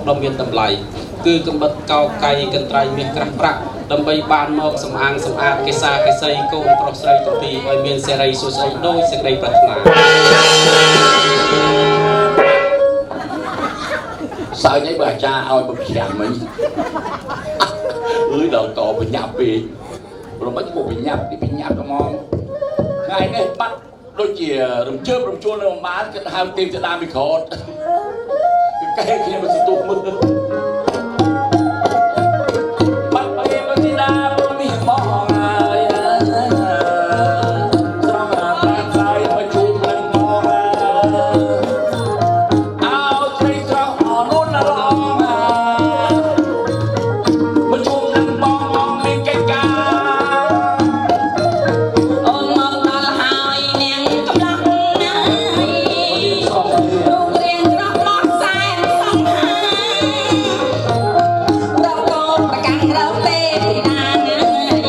ដ៏មានតម្លៃគឺកំបិតកោកៃកន្ត្រៃមាសក្រាស់ប្រាក់ដើម្បីបានមកសម្អាងសម្អាតកេសាកេសីកូនប្រុសស្រីទាំងពីរឲ្យមានសេរីសួស្តីដោយសេចក្តីប្រាថ្នា សើចអីបើអាចារ្យឲ្យមកប្រាំមិញអើយដល់កបញ្ញាប់ពេករមិនមកបញ្ញាប់ទីបញ្ញាប់ហ្មងថ្ងៃនេះបាត់ដូចជារំជើបរំជួលនៅបានគិតហៅទេពតាមីក្រូតគឺកែខ្ញុំមកសន្ទុះមើលបាត់ពេលមកទីដាមីបងអើយស្រង់ប្រាំហើយមកជួបនឹងបងអោត្រីត្រង់អនុនរងមកជួបនឹងបងបងមានកិច្ចការ អូនមកដល់ហើយនាងកំឡោះណាយរូបរាងក្រមកសែនសង្ហារកកូនប្រកាន់រកទេពីណាណាយ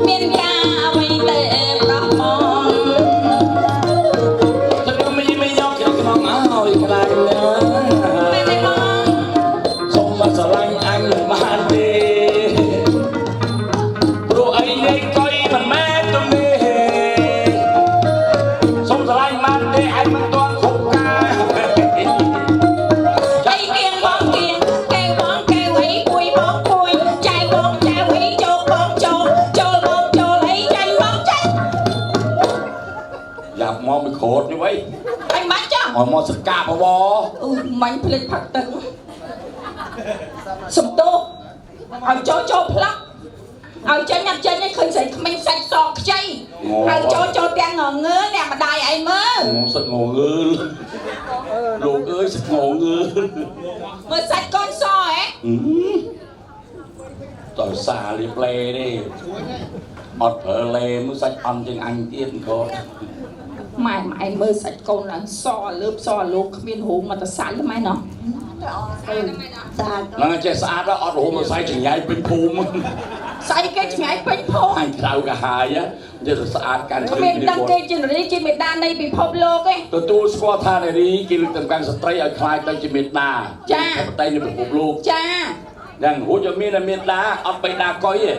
មានការអ្វីទៅប្រោះបង ទៅមីមីយកខ្ញុំក្នុងឲ្យខ្លាញ់ណា មែនទេបង សុំមកស្រឡាញ់អញមិនបានទេព្រោះអីនេះកុយមិនមែនទំនេរសុំស្រឡាញ់បានទេអញមិនទាន់គ្រប់ការ អីគៀងបងគៀងកែវបងកែវអីគួយបងគួយចែវបងចែវអីចូលបងចូលចូលបងចូលអីចាញ់បងចាញ់ យ៉ាប់មកមិនក្រោតនេះវិញ អញមិនចង់ ឲ្យមកសកាបវ អឺមាញ់ភ្លេចផឹកទឹកសំទោសឲ្យចូលចូលផ្លឹកឲ្យចេញអត់ចេញទេឃើញស្រីក្មេងសាច់សខ្ចីហើយចូលចូលទាំងងងើអ្នកម្ដាយអីមើល សឹកងងើលលោកអើយសឹកងងើល មើលសាច់កូនសហ៎ តើសាលីប្លេទេអត់ប្រើលេមើលសាច់អន់ជាងអញទៀតក្រោត ម៉ែម៉ែមើលសាច់កូនឡើងសលើបសលោកគ្មានរូងមកតសាច់ម៉ែណោះ ស្អាត ហ្នឹងចេះស្អាតអត់រហូតមកស្អែកចង្ញៃពេញភូមិ ស្អីគេឆ្ងាយពេញភូមិ អញក្រៅកាហាយនិយាយស្អាតកាន់ គ្មានដឹងគេជានារីជាមេដានៃពិភពលោកទេ ទទួលស្គាល់ថានារីគេលើកតម្កើងស្ត្រីឲ្យខ្លាយទៅជាមេដាបតីនៃពិភពលោក ចា ហ្នឹងរួចឲ្យមានតែមេដាអត់បេដាកុយទេ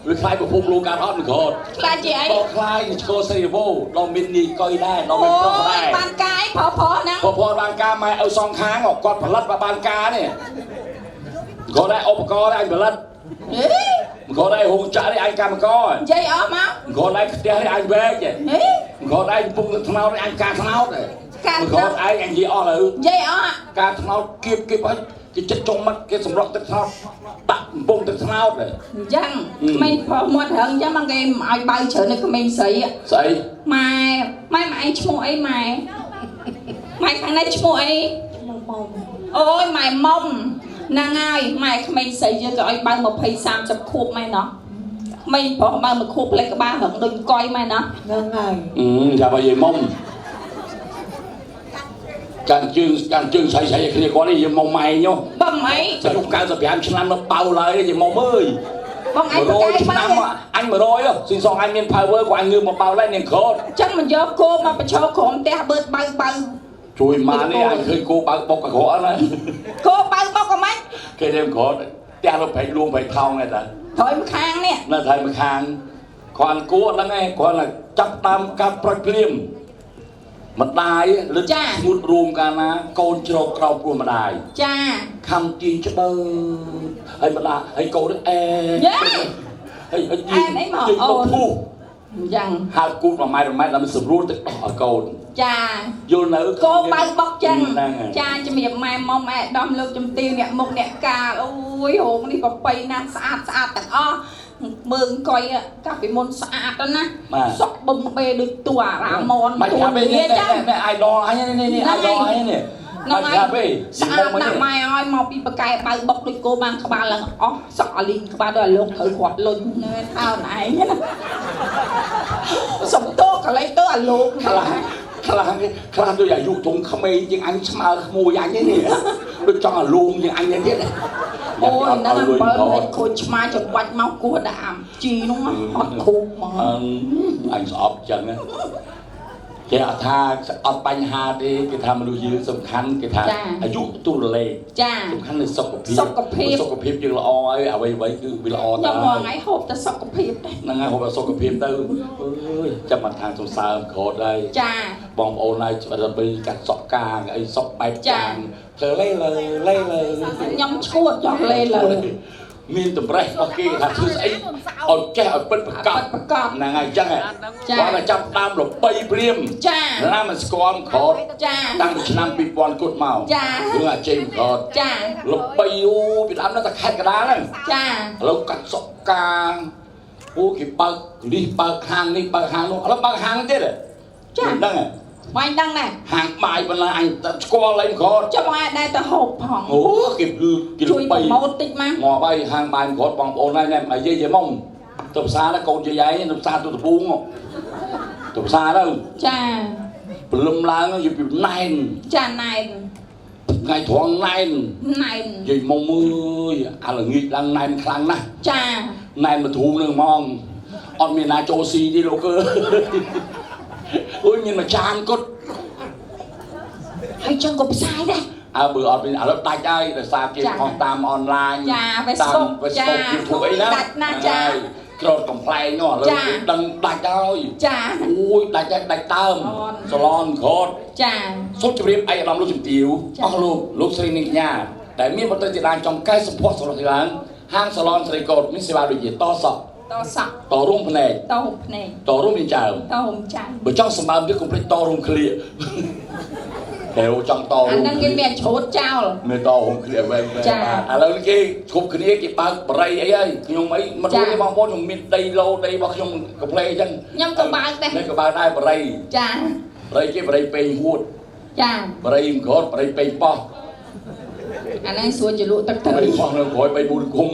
វាខ្លាយពិភពលោកកើតអត់មិនក្រោត ខ្លាចជាអី ក៏ខ្លាយឆ្កោស្រីវោដល់មាននាយកុយដែរដល់មានប្រុសដែរ បានកាយប្រុសប្រុសហ្នឹង ព្រោះព្រោះបានការម៉ែឪសងខាងគាត់ផលិតមកបានការនេះគាត់ដែរឧបករណ៍ដែរអញផលិត ហេ គាត់ដែររោងចក្រនេះអញកម្មករ និយាយអស់មក គាត់ដែរផ្ទះនេះអញវែក ហេ គាត់ដែរកំពុងតែថ្នោតនេះអញការថ្នោត ការ គាត់ឯងអញនិយាយអស់លើ និយាយអស់ ការថ្នោតគៀបគៀបឲ្យគេចិត្តចុងមាត់គេសម្រក់ទឹកថ្នោតដាក់កំពុងទឹកថ្នោត អញ្ចឹងក្មេងប្រុសមាត់រឹងអញ្ចឹងមកគេឲ្យបើច្រើននៅក្មេងស្រី ស្អី ម៉ែម៉ែម៉ែឯងឈ្មោះអីម៉ែម៉ែខាងនេះឈ្មោះអី មក អូយម៉ែមុំហ្នឹងហើយម៉ែក្មេងស្រីយើងក៏ឲ្យបើ20 30ខួបម៉ែណោះក្មេងប្រុសបើមួយខួបផ្លេចក្បាលរឹងដូចកុយម៉ែណោះ ហ្នឹងហើយ យ៉ាបើយាយមុំកាន់ជើងកាន់ជើងស្អីស្អីគ្នាគាត់នេះយាយមុំម៉ែញោះ បងអី អាយុ95ឆ្នាំនៅបៅឡើយយាយមុំអើយ បងឯងប្រកែក 100 បើ ឆ្នាំអញ100ស៊ីសងអញមាន power ក៏អញងើបមកបៅឡើយនាងក្រោត ចឹងមិនយកគោមកបញ្ឈរក្រុមផ្ទះបឺតបើបើ ជួយម៉ានេះអញឃើញគោបើកបុកអាក្រក់ណា គោបើបុកក៏មិន គេនាងក្រោតផ្ទះនៅប្រែកលួងប្រែកថោងនេះតា ថយមកខាងនេះ នៅថៃម្ខាងគ្រាន់គួរហ្នឹងឯងគ្រាន់តែចាប់តាមការប្រុចភ្លាមម្ដាយលឹកស្ងួតរួមកាលណាកូនជ្រកក្រោមពោះម្ដាយ ចា ខំទាញច្បើហើយម្ដាយហើយកូនអែ យេ ហើយហើយទាញទាញបុកភូ អញ្ចឹង ហៅគូត1ម៉ែត្រ1ម៉ែត្រដើម្បីសម្រួលទឹកដោះឲ្យកូន ចា យល់នៅ គោបើបុកចឹង ហ្នឹងហើយ ចាជំរាបម៉ែមុំអែដំលោកជំទាវអ្នកមុខអ្នកកាលអូយរោងនេះប្របីណាស់ស្អាតស្អាតទាំងអស់មើងកុយកាលពីមុនស្អាតណាស់សក់បំបេដូចតួអារ៉ាមន មិន តួ ប្រាប់ទេនេះ វាចឹង នេះអាយដលអញនេះនេះអាយដលអញនេះ ហ្នឹង មិនប្រាប់ទេ ស្អាតណាស់ម៉ែឲ្យមកពីប៉កែបើបុកដូចគោបានក្បាលឡើងអស់សក់អាលីងក្បាលដូចអាលោកត្រូវគ្រាប់លុញនៅថោនឯងណាសំទោកលេចទៅអាលោក ខ្លះខ្លះខ្លះដូចអាយុធំក្មេងជាងអញស្មើក្មួយអញនេះដូចចង់អាលងជាងអញទៀត អូយហ្នឹងបើមិនខូចឆ្មាចង្វាច់មកគោះដាក់អាជីនោះអត់ខូបមក អញស្អប់ចឹង គេអត់ថាអត់បញ្ហាទេគេថាមនុស្សយើងសំខាន់គេថាអាយុទូរលេខសំខាន់គឺសុខភាពសុខភាពយើងល្អហើយអ្វីៗគឺវាល្អតើខ្ញុំមកថ្ងៃហូបតែសុខភាពទេហ្នឹងហើយហូបតែសុខភាពទៅអើយចាំមកខាងសរសើរក្រោតហើយចាបងប្អូនហើយដើម្បីកាត់សក់កាងអីសក់បែបចាងធ្វើលេលើលេលើខ្ញុំឈួតចង់លេលើមានតម្រេះរបស់គេថាធ្វើស្អីឲ្យចេះឲ្យពិតប្រកបហ្នឹងហើយអញ្ចឹងគាត់ចាប់ដើមល្បីព្រាមចាណាមិនស្គាល់ក្រោតចាតាំងពីឆ្នាំ2000គត់មកចារឿងអាជ័យក្រោតចាល្បីអូពីដើមនៅតែខេត្តកណ្ដាលហ្នឹងចាឥឡូវកាត់សក់កាងអូគេបើកនេះបើកហាងនេះបើកហាងនោះឥឡូវបើកហាងទៀតចាដឹងបាញ់ដឹងដែរហាងបាយប៉ុណ្ណាអញស្គាល់អីក្រោតចាំបងឯងដែរទៅហូបផងអូគេគឺគេជួយប្រម៉ូតតិចមកងាប់ហើយហាងបាយក្រោតបងប្អូនហើយណែអាយាយយាយមុំទៅផ្សារកូនយាយឯងទៅផ្សារទូតពូងទៅផ្សារទៅចាព្រលឹមឡើងយពីណែនចាណែនថ្ងៃត្រង់ណែនណែនយាយមុំអើយអាល្ងាចឡើងណែនខ្លាំងណាស់ចាណែនមកធូរនឹងហ្មងអត់មានណាចូលស៊ីទេលោកអើយអូយមានមួយចានគត់ហើយចឹងក៏ផ្សាយដែរអើបើអត់មានឥឡូវដាច់ហើយដោយសារគេខំតាមអនឡាញចា Facebook ចា YouTube អីណាដាច់ណាស់ចាក្រោតកំ pl ែងនោះឥឡូវគេដឹងដាច់ហើយចាអូយដាច់ហើយដាច់ដើមសាឡនក្រោតចាសូមជម្រាបឯកឧត្តមលោកជំទាវអស់លោកលោកស្រីនាងកញ្ញាដែលមានបន្តិចទីដានចង់កែសម្ផស្សសម្រាប់ទីឡើងហាងសាឡនស្រីកោតមានសេវាដូចជាតសក់តសក់តរុំភ្នែកតរុំភ្នែកតរុំចិញ្ចើមតរុំចាំបើចង់សម្បើមទៀតកុំភ្លេចតរុំឃ្លៀតែចង់តរុំអាហ្នឹងគេមានជ្រូតចោលមានតរុំឃ្លៀវែងបាទឥឡូវគេគ្រប់គ្នាគេបើកបរិយអីហើយខ្ញុំអីមិនรู้ទេបងប្អូនខ្ញុំមានដីឡូដីរបស់ខ្ញុំកំ pl អញ្ចឹងខ្ញុំក៏បើកដែរនេះក៏បើកដែរបរិយចាបរិយគេបរិយពេងហួតចាបរិយក្រោតបរិយពេងប៉ោះអាហ្នឹងស្រួលជាលក់ទឹកត្រីប៉ោះនៅក្រោយ3 4គង់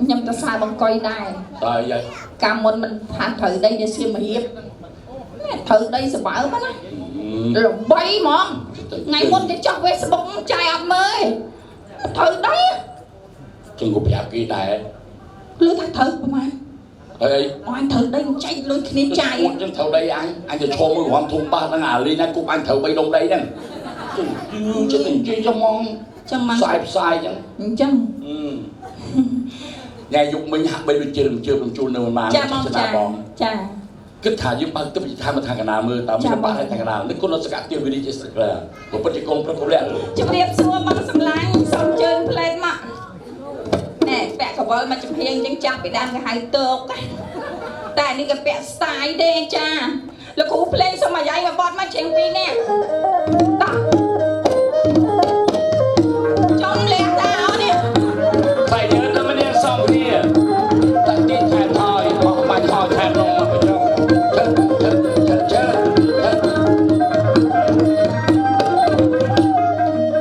ខ្ញុំទៅសារបង្កុយដែរតើយាយកាលមុនមិនថាត្រូវដីនៅសៀមរាបត្រូវដីសបើមណាល្បីហ្មងថ្ងៃមុនគេចោះ Facebook ចាយអត់មើលទេត្រូវដីចឹងក៏ប្រាប់គេដែរលឺថាត្រូវប្រហែលហើយអញត្រូវដីចែកលុយគ្នាចាយចឹងត្រូវដីអញអញទៅឈរមើលរំធំបាសហ្នឹងអាលីណាគប់អញត្រូវ3ដុំដីហ្នឹងចឹងនិយាយចឹងហ្មងចឹងមកផ្សាយចឹងអញ្ចឹងញ៉ែយុគមិញហាក់បីដូចជារំជើបរំជួលនៅមិនបានចាបងចាគិតថាយើងបើកទឹកវិថាមកខាងកណាមើលតើមានបាក់ហើយខាងកណានេះគុណសកតិវិរិយស្រីប្រពន្ធជាកូនប្រុសកុលៈជំរាបសួរបងសម្លាញ់សូមជើញផ្លែតមកណែពាក់កវលមកចំហៀងអញ្ចឹងចាស់ពីដើមគេហៅតោកតែនេះគេពាក់ស្ទាយទេចាលោកគ្រូភ្លេងសូមអាយ៉ៃមកបត់មកជាងពីរនាក់តោះចំលះតាអូននេះស្អីយើងទៅម្នាក់សំគ្នាតាទីថែមហើយបោះបាច់ហើយថែមនំមកបញ្ចុះឆិត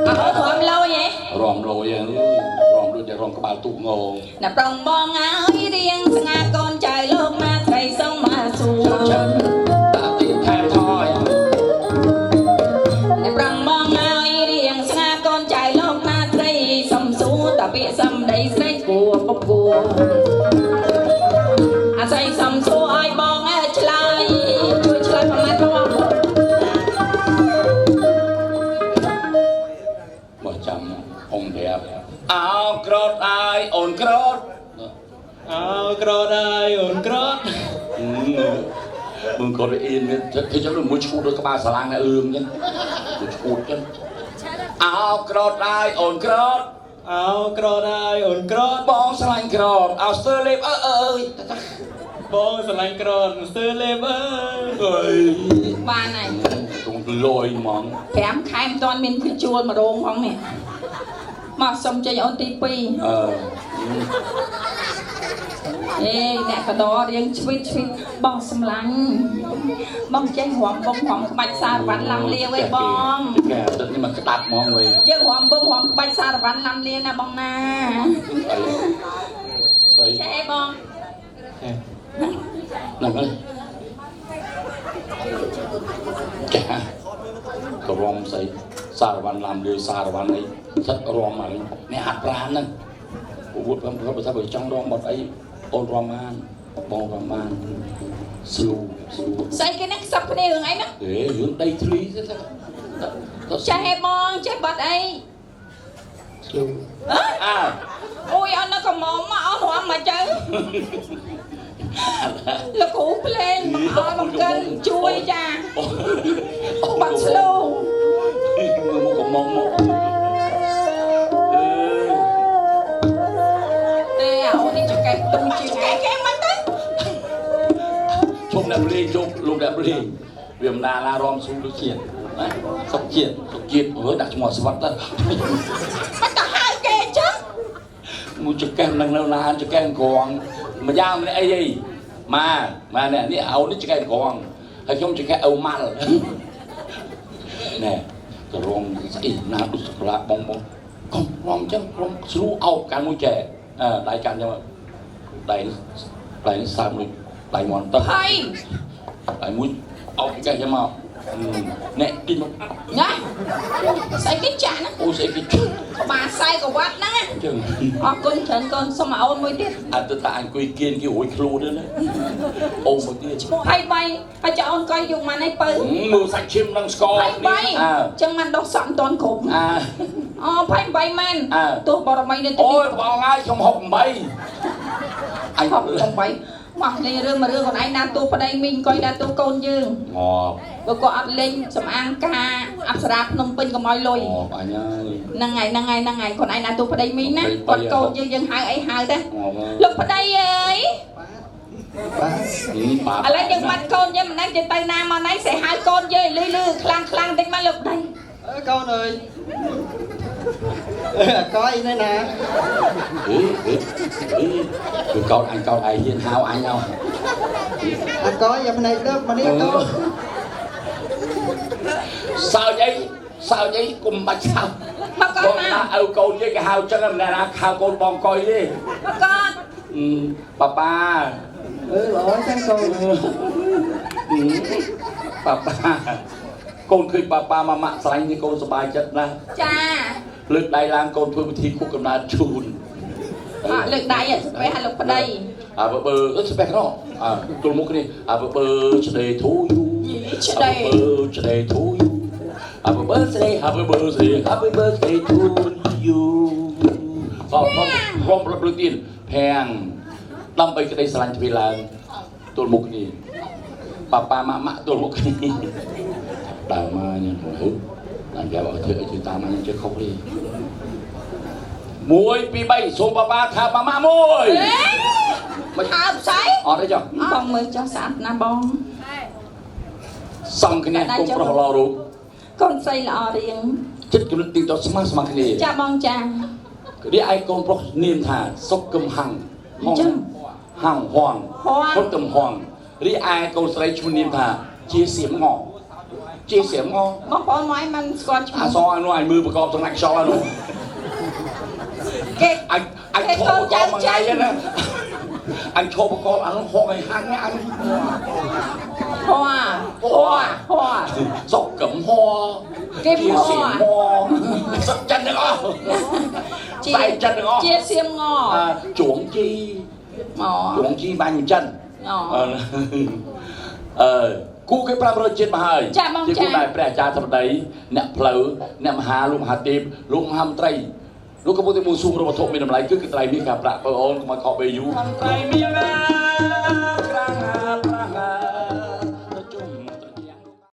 អើរំលយហ៎រំលយហ្នឹងរំដូចតែរំក្បាលទូកងណាប្រងបងឲ្យរៀងស្ងាកូនចៅលោកមកស្រីសុំមកសួរតាទីថែមហើយណាប្រងបងឲ្យរៀងស្ងាកូនចៅលោកមកស្រីសុំសួរតាពាក្យសំដីស្រីគួពគួអាស្រីសុំសួរឲ្យបងឆ្លើយជួយឆ្លើយប្រមាណបងមកចាំអង្គប្រាប់អោក្រោតអាយអូនក្រោតអោក្រោតអាយអូនក្រោត มึงក៏អៀនមានធ្វើចឹងមួយឈួតដូចក្បាលសាឡាងអ្នកលឿងចឹងមួយឈួតចឹងអោក្រោតអាយអូនក្រោតអោក្រោតអាយអូនក្រោតបងស្រឡាញ់ក្រោតអោស្ទើលេបអើអើយបងស្រឡាញ់ក្រោតស្ទើលេបអើយបានហើយទងលយហ្មង5ខែមិនទាន់មានជួលមករោងផងនេះមកសុំចេញអូនទី2អឺអេអ្នកកដរៀងឆ្វីតឆ្វីតបងសម្លាញ់បងចេះរំបងរំក្បាច់សារវ៉ាន់ឡាំលាវឯងបងគេអាទិត្យនេះមកក្តាប់ហ្មងវិញយើងរំបងរំក្បាច់សារវ៉ាន់ឡាំលាណាបងណាចេះបង ហ្នឹងហើយចាក៏រំស្អីសារវ៉ាន់ឡាំលាវសារវ៉ាន់អីសិតរំអានេះអ្នកហាត់ប្រាណហ្នឹងពូវត្តខ្ញុំគាត់ថាបើចង់រំបត់អីអូនរំបាន បងប្រហែលស្លូស្លូ ស្អីគេហ្នឹងខ្សឹបគ្នារឿងអីហ្នឹង ទេរឿងដីធ្លីទេ ចេះហេបងចេះបាត់អី ស្លូអើ អូយអត់នៅកំមុំមកអត់រំមកទៅលោកគ្រូភ្លេងមកអត់មកកិនជួយចាបាត់ស្លូ មកកំមុំមកទេអូននេះចកេះទូជាងគេមិនទៅ ជុំអ្នកភ្លេងជុំលោកអ្នកភ្លេងវាមិនដាឡារំស៊ូដូចជាតិណាសុកជាតិសុកជាតិអើដាក់ឈ្មោះស្វាត់ទៅមិនទៅហៅគេអញ្ចឹងមួយចកេះនឹងនៅឡានចកេះក្រងម្យ៉ាងម្នាក់អីអីម៉ាម៉ានេះអូននេះចកេះក្រងហើយខ្ញុំចកេះឪម៉ាល់ណែទៅរំស្អីណាដូចសក្លាបងបងកុំរំអញ្ចឹងរំស្រួលអោបកាន់មួយចែដៃកាន់អញ្ចឹងដៃដៃសើមដូចដៃមន់ទៅហើយដៃមួយអោបចកេះចឹងមកអ្នកគិនមកណាស្អីគេចាក់ណាអូស្អីគេចាក់ក្បាលខ្សែក្រវ៉ាត់ហ្នឹងចឹងអរគុណច្រើនកូនសុំឲ្យអូនមួយទៀតអត់ទៅតាអង្គុយគៀនគេរួចខ្លួនទេណាអូនមួយទៀត 23ហើយចៅអូនកុយយូរម៉ានឯងពៅមើលសាច់ឈាមនឹងស្ករ 23ចឹងមិនដោះសក់មិនទាន់គ្រប់ អើអូ28មែនទោះបរមីនៅទីអូយបងហើយខ្ញុំ68អញ68មកលេងរឿងមួយរឿងខ្លួនឯងណាទូប្តីមីងអង្គុយណាទូកូនយើងងាប់បើគាត់អត់លេងសំអាងការអប្សរាភ្នំពេញកុំឲ្យលុយ ងាប់អញហើយហ្នឹងហើយហ្នឹងហើយហ្នឹងហើយខ្លួនឯងណាទូប្តីមីងណាគាត់កូនយើងយើងហៅអីហៅទេលោកប្តីអើយបាទឥឡូវយើងបាត់កូនយើងមិនដឹងจะទៅណាមកណៃសេះហៅកូនយើងលឺលឺខ្លាំងខ្លាំងតិចមកលោកប្តីអើកូនអើយអើកយនេះណាអេអេអេគឺកោតអញកោតឯងហ៊ានហៅអញហៅអកយយ៉ាភ្នែកលើកមកនេះកូនសើចអីសើចអីគុំបាច់សើចមកកូនមកឪកូនយើងគេហៅចឹងមិនណាហៅកូនបងកុយទេមកកូនប៉ាប៉ាអឺល្អចឹងកូនប៉ាប៉ាកូនឃើញប៉ាប៉ាម៉ាម៉ាក់ស្រឡាញ់នេះកូនសប្បាយចិត្តណាស់ចាលើកដៃឡើងកូនធ្វើពិធីខួបកំណើតជូនអត់លើកដៃស្ពះឲ្យលោកប្តីអើបើស្ពះនោះអើទល់មុខនេះអើបើឆ្ដេធូយូឆ្ដេឆ្ដេធូយូ Happy birthday Happy birthday Happy birthday to you អររំលឹកលើកទៀតភាំងដើម្បីក្តីស្រឡាញ់ទ្វេឡើងទល់មុខគ្នាប៉ាប៉ាម៉ាក់ម៉ាក់ទល់មុខគ្នាដើមមកញ៉ាំហូបឡើងគេឲ្យធ្វើឲ្យធ្វើតាមអញចេះខុសទេ1 2 3សូមប៉ាប៉ាថាម៉ាម៉ាមួយមិនហើបស្អីអត់ទេចុះបងមើលចុះស្អាតណាស់បងសំគ្នាកុំប្រុសល្អរូបកូនស្រីល្អរៀងចិត្តគំនិតទីទៅស្មាស្មាគ្នាចាបងចារីឯកូនប្រុសនាមថាសុកកឹមហាំងហងហាំងហួងសុកកឹមហួងរីឯកូនស្រីឈ្មោះនាមថាជាសៀមងជាសៀមងបងប្អូនមកឯងមិនស្គាល់ឈ្មោះអាសអនោះឯងមើលប្រកបសំណាក់ខ្យល់នោះគេអញអញឈប់ប្រកបមួយថ្ងៃណាអញឈប់ប្រកបអានោះហងឲ្យហាំងអញ ហួហួហួសុកកឹមហួគេហួសៀមងសុកចិនទាំងអស់ ជាចិនទាំងអស់ជាសៀមងជួងជីជួងជីបាញ់ចិនអឺគូគេ500ជាតិមកហើយជាគូដែលព្រះអាចារ្យសម្ដីអ្នកផ្លូវអ្នកមហាលោកមហាទេពលោកមហាមន្ត្រីលោកកំពុងតែបួងសួងរវត្ថុមានតម្លៃគឺកត្រៃមាសការប្រាក់បងអូនកុំឲ្យខកពេលយូរត្រៃមាសណា